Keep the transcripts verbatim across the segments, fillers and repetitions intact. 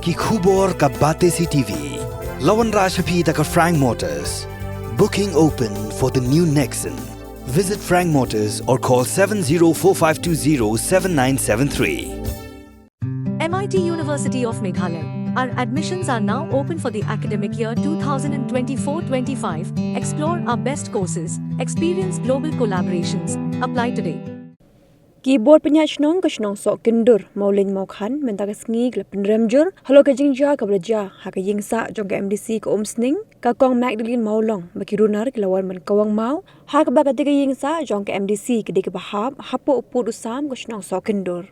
Ki khubor ka Batesi T V. La wanrah sha phi da ka Frank Motors. Booking open for the new Nexon. Visit Frank Motors or call seven zero four five two zero seven nine seven three. M I T University of Meghalaya. Our admissions are now open for the academic year twenty twenty-four twenty-five. Explore our best courses, experience global collaborations. Apply today. Ki bor pynïaid shnong ka shnong Sohkyndur, Mawlin Mawkhan, mynta ka sngi ki la pynrem jur halor ka jingjia kaba la jia ha ka ïing sah jong ka M D C ka Umsning, ka Kong Magdalene Mawlong, ba ki runar ki la wan ban kawang maw, ha kaba katei ka ïing sah jong ka M D C ka dei kaba hap hapoh pud u sam ka shnong Sohkyndur.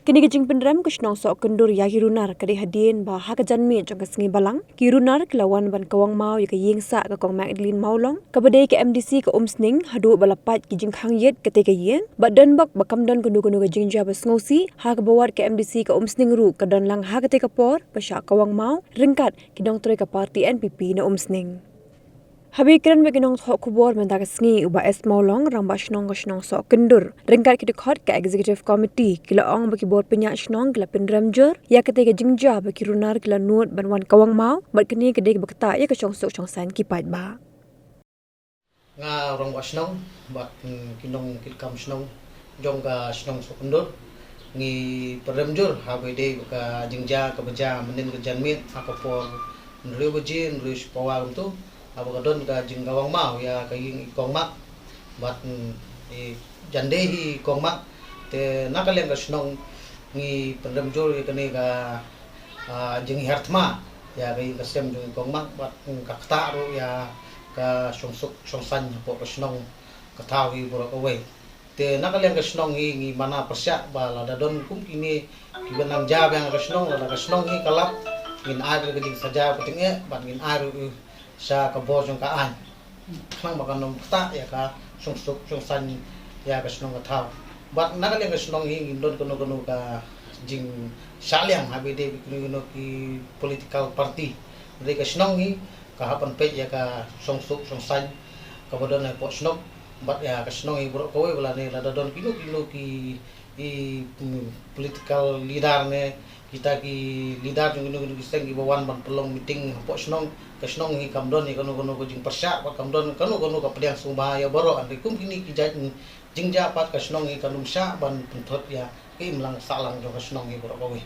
Kane ka jingpynrem ka shnong Sohkyndur ïa ki runar ka dei hadien ba ha ka janmiet jong ka sngi Balang, ki runar ki la wan ban kawang maw ïa ka ïing sah ka Kong Magdalene Mawlong, kaba dei ka M D C ka Umsning, haduh ba la pait ki jingkhang ïit katei ka ïing, bad don bok ba kam don kano kano ka jingjia ba sngewsih, ha kaba wad ka M D C ka Umsning ruh ka don lang ha katei ka por ba shah kawang maw ryngkat ki nongtrei ka party N P P na Umsning. Haba ïakren bad ki nongthoh khubor mynta ka sngi, u Bah S Mawlong, Rangbah Shnong ka shnong Sohkyndur, ryngkat ki dkhot ka Executive Committee, ki la ong ba ki bor pynïaid shnong ki la pynrem jur ïa katei ka jingjia ba ki runar ki la nud ban wan kawang maw, bad kane ka dei kaba ktah ïa ka shongsuk shongsaiñ ki paidbah. Nga Rangbah Shnong bad, mm, ki nongkitkam shnong jong ka shnong Sohkyndur, ngi pynrem jur haba ïadei bad ka jingjia kaba jia mynnin ka janmiet ha ka por hynriew baje, hynriew shipawa kumto, haba ka don ka jingkawang maw ïa ka ïing i Kong Mak bad, mm, i jande hi i Kong Mak. Te na ka liang ka shnong ngi pynrem jur ïa kane ka, ah, jinghiar thma ïa ka ïing ka sem jong i Kong Mak bad, mm, ka ktah ruh ïa ka shongsuk shongsaiñ hapoh ka shnong ka thaw hi baroh kawei. Te na ka liang ka shnong hi ngi mana pyrshah ba lada don kum kine kiba nang jia biang ka shnong, lada ka shnong hi ka lap, ngin ai ruh ka jingsaja ka jingeh bad ngin ai ruh sha ka bor jong ka aiñ, khnang ba kan ym ktah ïa ka shongsuk shongsaiñ ïa ka shnong ka thaw. Bad na ka liang ka shnong hi ngim don kano kano ka jingshah liang haba ïadei bad kino kino ki political party. Hynrei ka shnong hi ka hap ban peit ïa ka shongsuk shongsaiñ kaba don hapoh shnong bad ïa ka shnong hi baroh kawei ba lane lada don kino kino ki, i, mm, political leader ne kita ki leader jong kino kino ki seng kiba wan ban pynlong meeting hapoh shnong, ka shnong hi kam don ïa kano kano ka jingpyrshah bad kam don kano kano ka pdiang sngewbha ïa baroh. Hynrei kum kine ki jait jingjia pat ka shnong hi kan ym shah ban pynthut ïa ka imlang sahlang jong ka shnong hi baroh kawei.